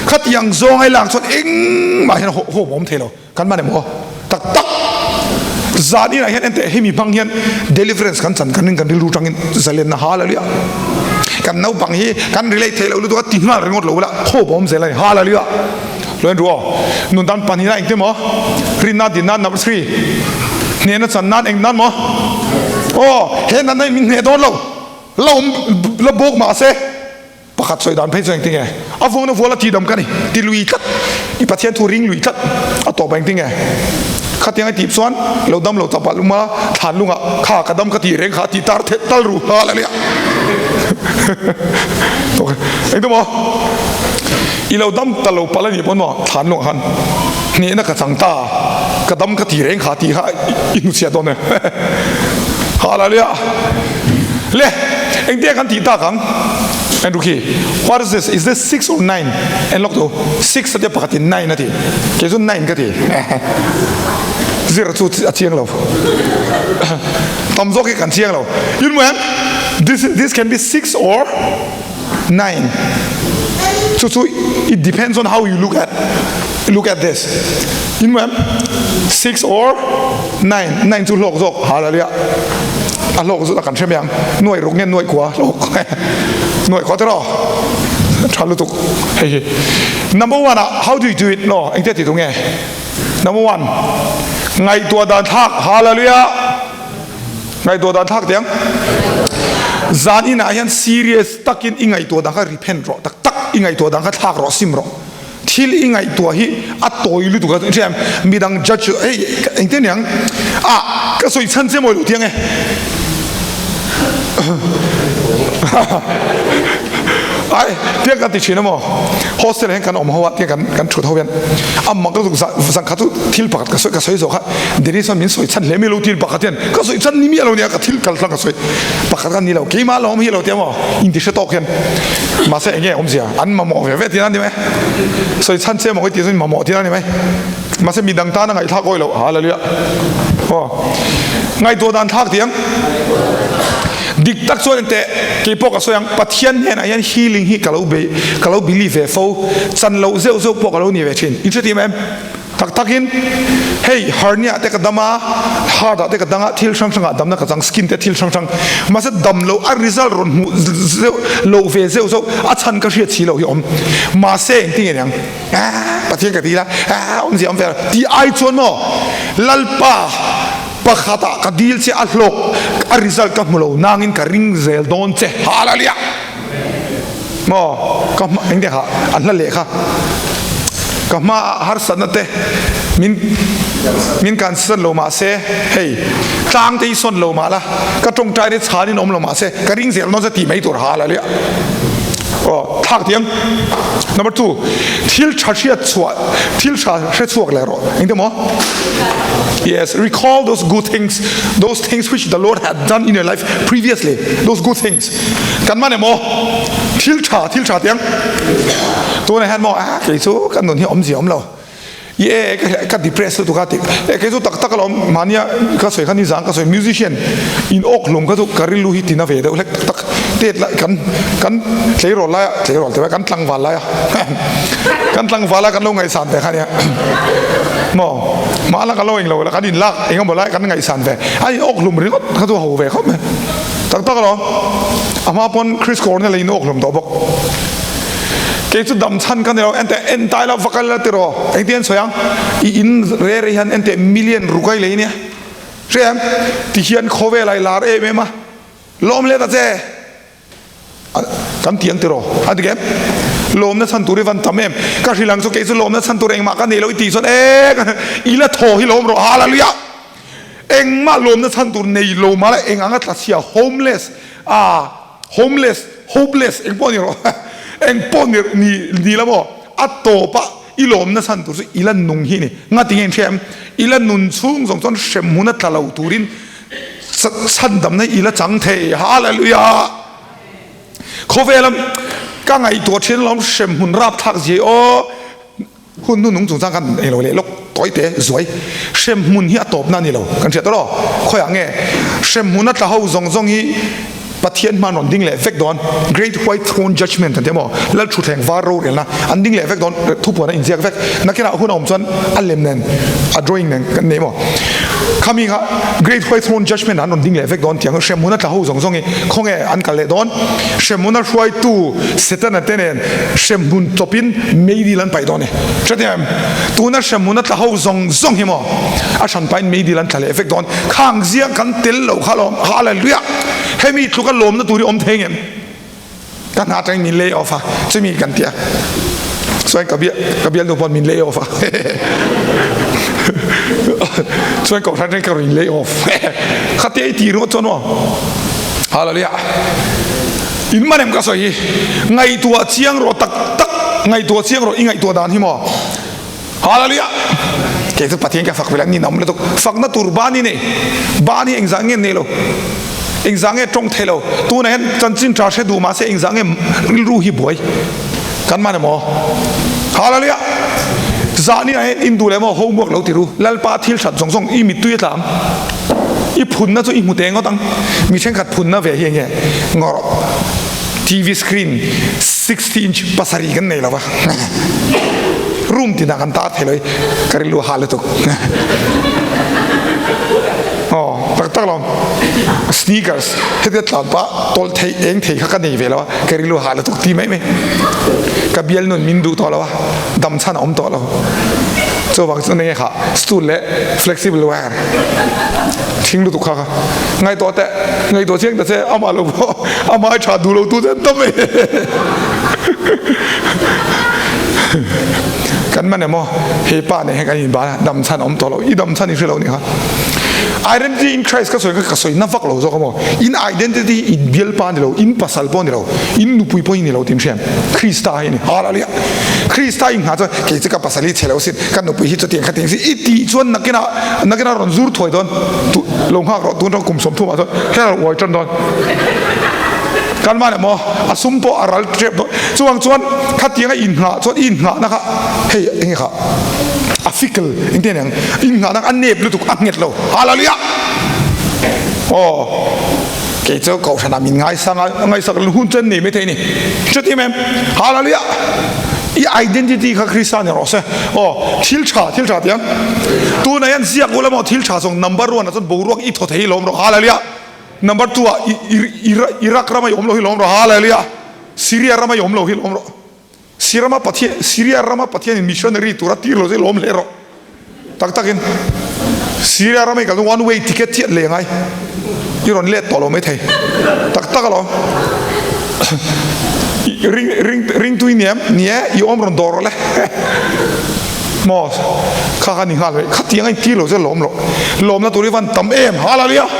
Khatiang zawng ai lak chuan engmah hian hope awm thei lo. Kan man em aw? Tak tak! Zan inah hian enteh hemi hmang hian deliverance kan chan kan ring kan rilru tangin zalenna Hallelujah! Kan naupang hi kan relate theih loh lutuk a ti nghal ringawt lo ula hope awm zel a ni Hallelujah! Lo en ru aw. Nun dan pahnihna engte maw? Rinna dinna number 3. Hnehna chan nan eng nan maw? Aw, he natna in min hneh dawn lo. La awm la bawk mahse. Pakhat sawi dan phei chu engtinge? A vuakna vual a tihdam ka ni, ti lui tlat, i Pathian thu ring lui tlat a tawp a engtinge? Khatiang a tih chuan lo dam lo chapah luma thlan lungah kha ka dam ka tih reng kha a tih tar thet tal ru nghal a nia. Engtin maw? I lo dam ta lo palh a nih pawn maw thlan lungah khan hnehna ka chang ta, ka dam ka tih reng kha tih kha i hnuchhiat dawn e. Hallelujah! Le, engtia kan tih tak ang? Andrew khi, what is this? Is this 6 or 9? En lawk tu, 6 a tia pakhatin 9 a ti. Kei chu 9 ka ti. Zir chu a chiang lo. Tam zawk hi kan chiang lo. You know em? This, this can be 6 or 9. Chu chu it depends on how you look at look at this. You know em? 6 or 9. 9 chu hlawk zawk. Hallelujah. A hlawk zawk a kan hre mai ang. Nuai ruk nge nuai khua hlawk. Nuai khua tiraw. Tha lutuk. Hei hi. Number 1 ah how do you do it? No, engtia ti tu nge? Number 1. Ngaihtuah dan thlak. Hallelujah. Ngaihtuah dan thlak tiang. Zan inah hian serious takin i ngaihtuah dan kha repent rawh tak tak i ngaihtuah dan kha thlak rawh sim rawh. Thil i ngaihtuah hi a tawi lutuk a hriam midang judge hei engtin niang ah ka sawi chhan che mawi lo tiang e. Ai tiang kan ti thin emaw hostel hian kan awm ho a tiang kan kan thut ho hian a mak lutuk zan khat chu thil pakhat ka sawi ka sawi zawh kha Dennis chuan min sawi chhan hle mai lo tiin pakhat hian ka sawi chhan ni miah lo nia ka thil kal tlang ka sawi pakhat kha ni lo keimah la awm hi lo tia maw inti hre tawk hian mahse enge awmzia an mamawh ve ve tiin a ni mai sawi chhan che maw ka tih chuan mamawh tiin a ni mai mahse midang tan a ngaihthlak awi loh hallelujah aw ngaihtuah dan thlak tiang dik tak chuan teh kei pawh ka sawi ang Pathian hnenah hian healing hi ka lo bei ka lo believe ve fo chan loh zeuh zeuh pawh ka lo ni ve thin in hretih em Tak takin hei hernia te ka dam a, heart ah te ka dang a, thil hrang hrangah damna ka chang, skin te thil hrang hrang. Mahse dam loh a result rawn hmuh zeuh loh ve zeuh zeuh a chhan ka hriat si loh hi awm. Mahse engtin nge niang? Aaa Pathian ka dil a, aaa awmzia awm ve lo tih ai chuan maw Lalpa pakhatah ka dil che a hlawk a result ka hmu lo nangin ka ring zel dawn che. Hallelujah! Maw ka hma engte kha a hla leh kha ka hma ah harsatna te min min kan san lo mah se hei tlang te hi sawn lo mah la ka tawngtai te chhan in awm lo mah se ka ring zel nawn se tih mai tur ha la lia aw thlak tiang number 2 thil tha hriat chhuah thil tha hre chhuak leh rawh engte maw yes recall those good things those things which the lord had done in your life previously those good things Kan man emaw thil tha thil tha tiang tunah hian maw ah kei chu ka nun hi awmzia awm lo i e ka depress lutuk a tih e kei chu tak tak alawm mahnia ka sawi kha nizan ka sawi musician in awk hlum kha chu ka rilru hi tina ve deuh hlek tak tak tet lai kan kan tleirawl laia tleirawl te kan tlangval laia kan tlangval a kan lo ngaihsan ve kha nia maw mahla kan lo englo la kan inlak engemaw lai kan ngaihsan ve a in awk hlum ringawt kha chu ho ve khawp mai. Tak tak alawm. A hma pawn Chris Cornell in awk hlawm tawh bawk. Kei chu dam chhan ka ni lo, enteh en tai la va kal la tiraw. Engtin an sawi ang? I in re re hian enteh million ruk ai lei nia. Hria em? Ti hian khawvel ai lar em em a. Lawm let a che. Kan ti ang tiraw? A ti em? Lawmna chhan tur i van tam em? Ka hrilh ang chu kei chu lawmna chhan tur engmah ka nei lo i tih chuan e i la thaw hi lawm rawh. Hallelujah! Engmah lawmna chhan tur nei lo mah la eng anga tlachhia homeless ah homeless hopeless eng pawh ni rawh eng pawh ni ni ni la maw a tawp a i lawmna chhan tur chu i la nung hi ni ngati nge in hria em i la nun chhung zawng chuan hrem hmun a tla lo turin chhan damna i la chang thei hallelujah khawvela ka ngaihtuah thin alawm hrem hmun rapthlak zia aw Hun nu nung chungchang kan ei lo leh lawk tawi te zuai. Hremhmun hi a tawpna a ni lo. Kan hriat tawh lo. Khawiah nge hremhmun a tla ho zawng zawng hi Pathian hma an rawn ding leh vek dawn, Great White Throne Judgement an ti emaw, Lal Thutthleng Var Rorelna an ding leh vek dawn, thupuan a inziak vek. Nakinah hun a awm chuan a lem nen, a drawing nen kan nei emaw. Khami kha Great White Throne Judgement ah an rawn ding leh vek dawn tiang hremhmun a tla ho zawng zawng hi khawnge an kal leh dawn? Hremhmun a hruaitu Setana te nen hremhmun chawpin meidil an paih dawn e. Hrethiam em? Tuna hremhmun a tla ho zawng zawng hi maw a hran pahin meidil an tla leh vek dawn. Khang ziang kan tel lo kha lawm. Hallelujah! Hemi tluka lawmna tur hi awm thei ngem? Ka hna atangin min lay off a, chumi kan ti a. Chuan ka bial ka bialnu pawn min lay off a. Chuan kohhran atangin ka rawn in lay off. Khatia i ti ringawt chuan maw? Hallelujah! In man em ka sawi hi? Ngaihtuah chiang rawh tak tak, ngaihtuah chiang rawh i ngaihtuah dan hi maw? Hallelujah! Kei chu Pathian ka fak vela ni nawm lutuk. Fakna tur ban hi nei. Ban hi engzah nge nei lo? Engzah nge tawng thei lo? Tunah hian chanchin tha hre duh mahse engzah nge rilru hi buai? Kan man emaw? Hallelujah! Zah ni ah hian in duh leh maw homework lo ti ru. Lalpa thil that zawng zawng i mittui a tla ang. I phunna chu i hmu teh ngawt ang. Mi thenkhat phunna ve hi enge? Ngawrh TV screen 60 inch pasarih kan nei lo va. Room tinah kan tar thei lo i ka rilru a hah lutuk. Aw tak tak lo. Sneakers hetia tlan pah tawlh thei eng thei kha ka nei ve lo a ka rilru a hah lutuk ti mai mai. Ka bial nun min duh tawh lo a dam chhan a awm tawh lo. Chuvang chuan enge kha stool leh flexible wire thing lutuk kha kha ngaihtuah teh ngaihtuah chiang ta che amah lo pawh amah ai tha duh lo tu che an tam e. Kan man emaw he pa nen hian kan inban a dam chhan a awm tawh lo i dam chhan i hre lo nih kha identity in Christ ka sawi kha ka sawi na vak lo zawk a maw in identity in bialpa ni lo in pasal pawh ni lo in nupui pawh hi ni lo tih in hriat Krista hi a ni hallelujah Krista in nghah chuan kei chu ka pasal hi chhe lo sin ka nupui hi chutiang khatiang si i tih chuan nakinah nakinah rawn zur thuai dawn lo nghak rawh tun atang kum 30 ah chuan hel uai tan dawn kan man emaw a sum pawh a ral tep dawn chuvang chuan khatianga innghah chuan i innghahna kha hei enge kha a fickle engtin eng innghahna kha a nep lutuk a nghet lo hallelujah aw kei chu kohhranah min ngaisang a ngaihsak hun chuan nei maithei a ni hrethiam em hallelujah i identity kha Krista ni rawh se aw thil tha thil tha tiang tunah hian ziak ula maw thil tha zawng number one ah chuan boruak i thaw thei lawm rawh hallelujah Number 2 ah Iraq rama i awm lo hi lawm rawh Hallelujah Syria rama i awm lo hi lawm rawh Sirama Pathian Syria rama Pathianin missionary tura tir lo chu lawm hle rawh tak takin Syria rama i kal one way ticket chiah leh ngai i rawn let tawh lo mai thei tak tak alawm ring ring ringtu i niam ni e i awm rawn dawr rawh le Maw kha kha ni nghal mai khatiang a intir lo che lawm rawh lawmna tur hi van tam em hallelujah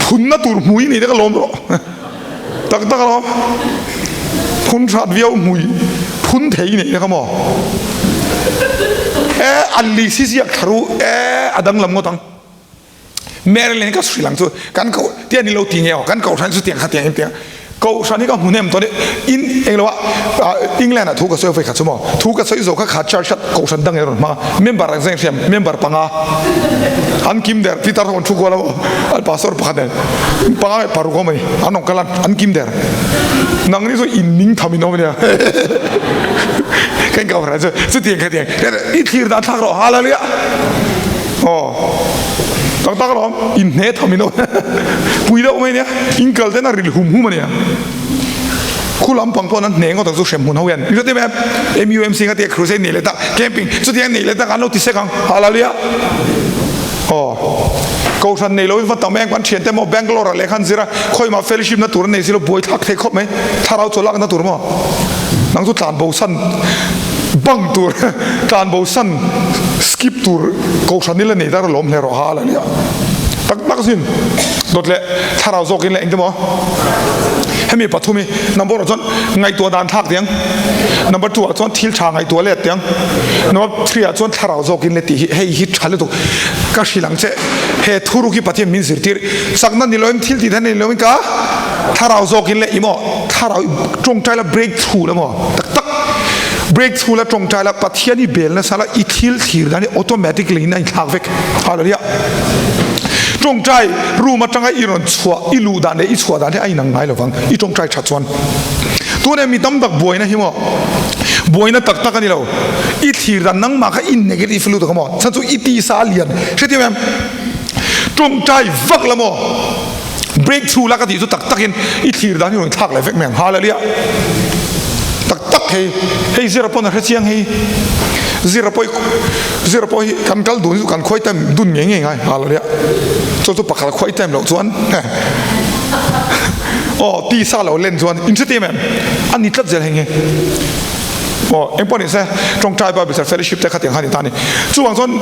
phunna tur hmui nei te ka lawm rawh tak tak alawm phun hrat viau hmui phun thei nei te kha maw e a li si ziak thla ru e a danglam ngawt ang. Marilyn ka hrilh ang chu kan koh tiang ni lo ti nge aw kan kohhran chu tiang kha tiang in tiang kohhran hi ka hmu hnem tawh ni in englo ah England ah thu ka sawi vei kha chu maw thu ka sawi zo kha kha church kha kohhran dang in a rawn hmang a member ang zeng hriam member panga an kim der Peter ho an thu kual a maw an pastor pakhat nen panga leh paruk awm a ni an rawn kal a an kim der nang ni chu in ning tham in awm a nia kan kohhran chu chutiang kha tiang i thlir dan thlak rawh hallelujah. Aw tak tak alawm in hne tham in pui deuh mai ania in kal ten a ril hum hum ania khu lampang pawh an hne ngawt ang chu hrem hmun ho hian hriat em em MUMC nga tia crusade nei leh tak camping chutiang nei leh tak an lo ti sek ang hallelujah aw kohhran nei lo in va tam em kan thian te maw Bangalore ah lehkha an zir a khawimah fellowship na tur an nei si lo buai thlak thei khawp mai thlarau chaw lak na tur maw nang chu tlan bo san Bang tur tlan bo san skip tur kohhran ila nei dar lawm hle rawh ha la nia tak tak sin dawt leh thlarau zawk in leh engte maw hemi pathum hi number ah chuan ngaihtuah dan thlak tiang number 2 ah chuan thil tha ngaihtuah let tiang number 3 ah chuan thlarau zawk in le tih hi hei hi tha lutuk ka hrilh ang che he thuruk hi Pathian min zirtir chakna ni loin thil tih theih ni loin ka thlarau zawk in le i maw thlarau tawngtai la break through la maw tak tak break through la tawngtai la Pathian i bel nasa la i thil thlir dan hi automatically in a inthlak vek hallelujah. Tawngtai room atanga i rawn chhuah, i luh dan leh i chhuah dan hi a inang ngai lovang, i tawngtai that chuan. Tune mi tam tak buaina hi maw, buaina tak tak a ni lo. I thlir dan nangmah kha i negative lutuk a maw, chhan chu i tisa a lian hrethiam em? Tawngtai vak la maw, breakthrough la ka tih chu tak takin i thlir dan hi rawn thlak leh vek mai ang hallelujah. Tak tak hei, hei zira pawn a hrechiang hei, zira pawh Zira pawh hi kan kal dun hi chu kan khuai time dun ngei ngei ngai hallelujah chu chu pakhat khuai time loh chuan aw tisa lo len chuan in hre em em a ni tlat zel hei nge aw eng pawh ni se tawngtai bible sir fellowship te khatiang kha ni ta ni chuvang chuan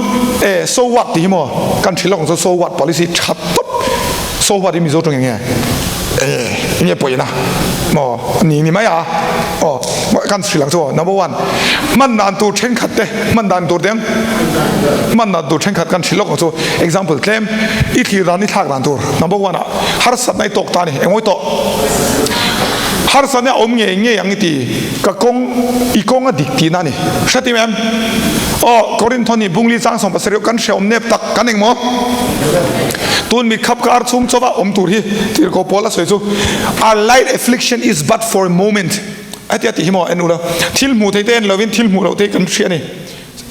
e so what tih hi maw kan thil lawk chuan so what policy tha tawp so what hi mizo tawng eng nge e enge pawina maw ni ni mai a aw kan thil ang chu number one hman dan tur thenkhat te hman dan tur deng hman dan tur thenkhat kan thil lawk ang chu example tlem i thlir dan i thlak dan tur number one ah harsat na i tawk ta ni engmawi tawh harsat na awm ngei ngei ang i ti ka kawng i kawng a dik tihna ni hretim em aw Korinthon hi bungli chang 17 kan hreawm nep tak kan engmaw tun mi khap kar chhung chawva awm tur hi tirhkoh Paul a sawi chu our light affliction is but for a moment Hetia tih hi maw en ula, thil hmuh theih te en lovin thil hmuh loh te kan hria a ni.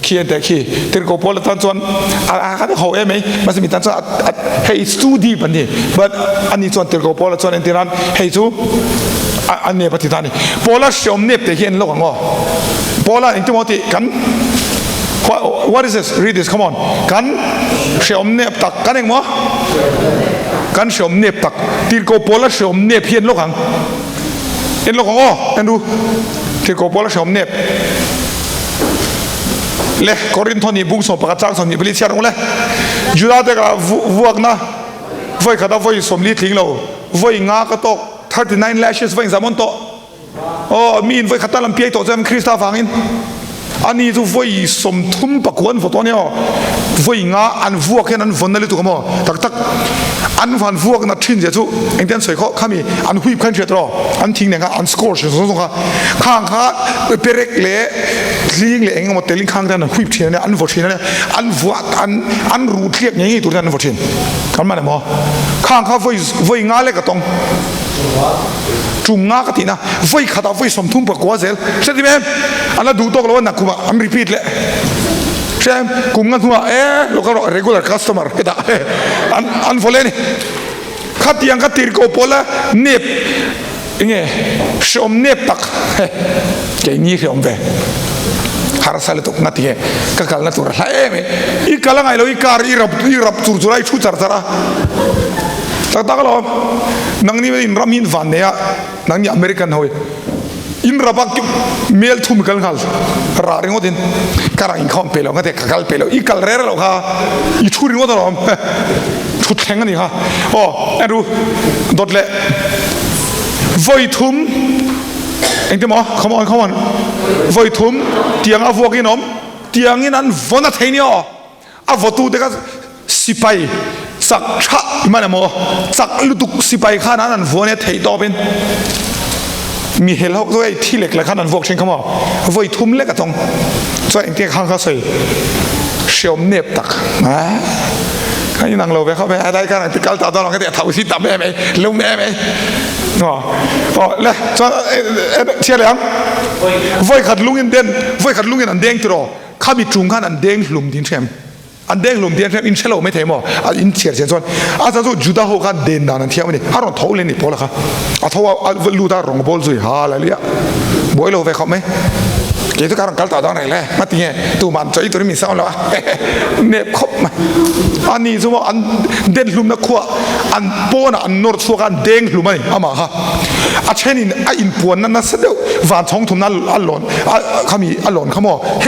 Khi en teh khi, tirhkoh pawl atan chuan a a kan ho em mai, mahse mi tan chuan a hei it's too deep an ti. But ani chuan tirhkoh Paula chuan entir nan hei chu a a nep a ti ta a ni. Paula hreawm nep teh hi en lawk ang aw. Paula engtin maw tih kan what is this? Read this, come on. Kan hreawm nep tak, kan engmaw? Kan hreawm nep tak. Tirhkoh Paula hreawm nep hi en lawk ang. En lawk ang aw, en ru. Tirhkoh Paula hreawm nep le Korintho nih bung 11 chang 24 chhiar ang le. Juda te ka vuakna voi khata voi 40 tling lo voi nga ka tawk 39 lashes voi inzam on tawh. Aw mi in voi khata lam piai tawh chuan Krista vangin Ani chu vawi 39 an vaw tawh ania aw, vawi nga an vuak hian an vawn na lutuk a maw? Tak tak an van vuak nat thin zia chu engtin an sawi khawh khami an huip kha an hriat rawh, an thing nen kha an score hrim zawng zawng kha khang kha perek leh hling leh eng emaw telin khang te an huip thin ania an vaw thin ania an vuah an an ruh tliak ngei ngei tur hian an vaw thin kan man emaw khang kha vawi vawi nga lek a tawng. Tum nga ka tihna vawi khatah vawi 39 zel hre ti em an la duh tawk lo a nakkumah an repeat leh hre em kum nga hnuah e lo kal rawh regular customer hetah an an vaw leh a ni khatiang ka tir ko pawl a nep enge hreawm nep tak keini hreawm ve harsa lutuk nga tinge ka kalna tur a hla em i kal a ngaih lo i car i rap i rap chur chur a i thu char char a. Tak tak alawm. Nangni in ram hi in van nei a, nangni American ho hi in rap a mel thum kal nghal ra ringawt in ka rang in khawm pe lo nga te ka kal pe lo i kal rere lo kha i thu ringawt alawm thu thleng ani kha aw en ru dawt leh vawi thum engti maw come on come on vawi thum tiang a vuak in awm tiang in an vawn a thei nia aw A vawtute kha sipai chak tha i man emaw chak lutuk sipai khan an an vuan e theih tawpin mi hel hawk chu hei thi lek lek khan an vuak thin kha maw vawi thum lek a tawng chuan engtin khang kha sawi hreawm nep tak a ka inang lo ve khawp e helai khan an ti kal ta dawn ang ka ti a tho si tam em ei lum em ei aw aw le chuan chhiar leh ang vawi khat lungin den vawi khat lungin an deng tiraw Khami ṭung khan an deng hlum tin hrem. An deng hlum tin hrem in hre lo mai thei maw? A in chhiar chian chuan a chan chu Juda ho khan den dan an thiam a ni. A rawn tho leh ni Paula kha. A tho a, a lut a rawng bawl zui hallelujah. Buai lo ve khawp mai. Kei chu ka rawn kal tah dawn reng le. Ngati nge tuman chawi turin min sawn lo a. Nep khawp mai. Ani chu maw an den hlumna khua an pawnah an nawr chhuak a, an deng hlum a ni amah kha. A thenin a inpuanna nasa deuh van chhawng thumna a lawn a khami a lawn kha maw.